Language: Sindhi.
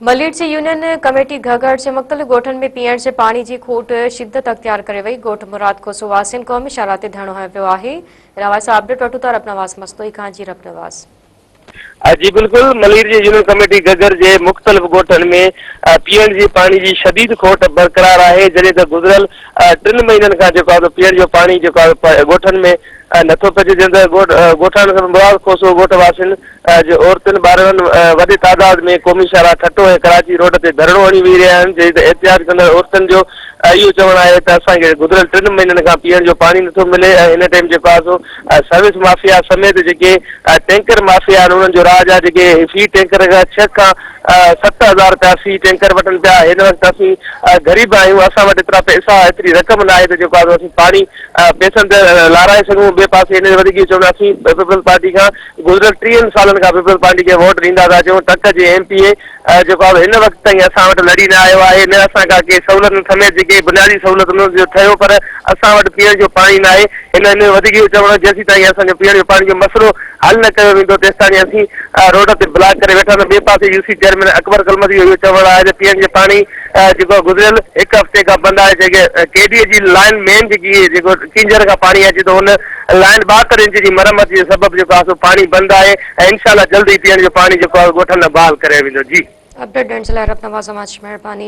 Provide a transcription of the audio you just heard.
ملير جي يونين ڪميٽي گهگهڙ جي مختلف ڳوٺن ۾ پيئڻ جي پاڻي جي کوٽ شدت اختيار ڪري وئي، ڳوٺ مراد کوسو واسين قومي شاهراهه تي ڌرڻو هنيو ويو آهي. ان حوالي سان اپڊيٽ وٺون ٿا رب نواز مستوئي کان جي رب نواز. جي بلڪل ملير جي يونين ڪميٽي گهگهڙ جي مختلف ڳوٺن ۾ پيئڻ جي پاڻي جي شديد کوٽ برقرار آهي جڏهن ته گذريل ٽن مهينن کان جيڪو آهي پيئڻ جو پاڻي جيڪو آهي ڳوٺن ۾ نٿو پهچي جڏهن ته ڳوٺاڻن سميت مراد کوسو ڳوٺ واسين جو عورتن ٻارڙن وڏي تعداد ۾ قومي شاهراهه ٺٽو ۽ ڪراچي روڊ تي ڌرڻو هڻي ويهي رهيا آهن جڏهن ته احتجاج ڪندڙ عورتن جو اهو چوڻ آهي ته اسان کي گذريل ٽن مهينن کان پيئڻ جو پاڻي نٿو ملي ۽ هن ٽائيم جيڪو آهي سو سروس مافيا سميت جيڪي ٽينڪر مافيا آهن انهن جو راڄ آهي جيڪي في ٽينڪر کان ڇهه کان 7000 رپيا في ٽينڪر وٺن پيا هن وقت اسين غريب آهيون اسان وٽ ايترا پئسا ايتري رقم ناهي ته جيڪو آهي سو اسين پاڻي پئسن تي لارائي سگهون ٻئي پاسي هن وڌيڪ اهو چوڻ اسين پيپلز پارٽي کان گذريل ٽيهن سالن کان پيپلز پارٽي کي ووٽ ڏيندا ٿا اچون، تڪ جي ايم پي اي جيڪو آهي هن وقت تائين اسان وٽ لڙي نه آيو آهي، نه اسان کان ڪي سهولتن سميت جيڪي بنيادي سهولتن جو ٺهيو پر اسان وٽ پيئڻ جو پاڻي ناهي. هن ان وڌيڪ اهو چوڻ هو جيسيتائين اسان جو پيئڻ جو پاڻي جو مسئلو حل نه ڪيو ويندو تيستائين اسين روڊ تي بلاڪ ڪري ويٺا ٻئي پاسي U C chairman Akbar Kalmati جو اهو چوڻ آهي ته پيئڻ جي پاڻي جيڪو گذريل هڪ هفتي کان بند آهي جيڪي ڪي ڊي اي جي لائين مين جيڪي جيڪو ڪينجهر کان پاڻي اچي ٿو ان لائين 72 انچ جي مرمت جي سبب جيڪو آهي سو پاڻي بند آهي ۽ انشاء الله جلد ئي پيئڻ جو پاڻي جيڪو آهي ڳوٺن لاء بحال ڪريو ويندو جي. اپڊيٽ ڏيڻ جي لاء رب نواز اوهان جي مهرباني.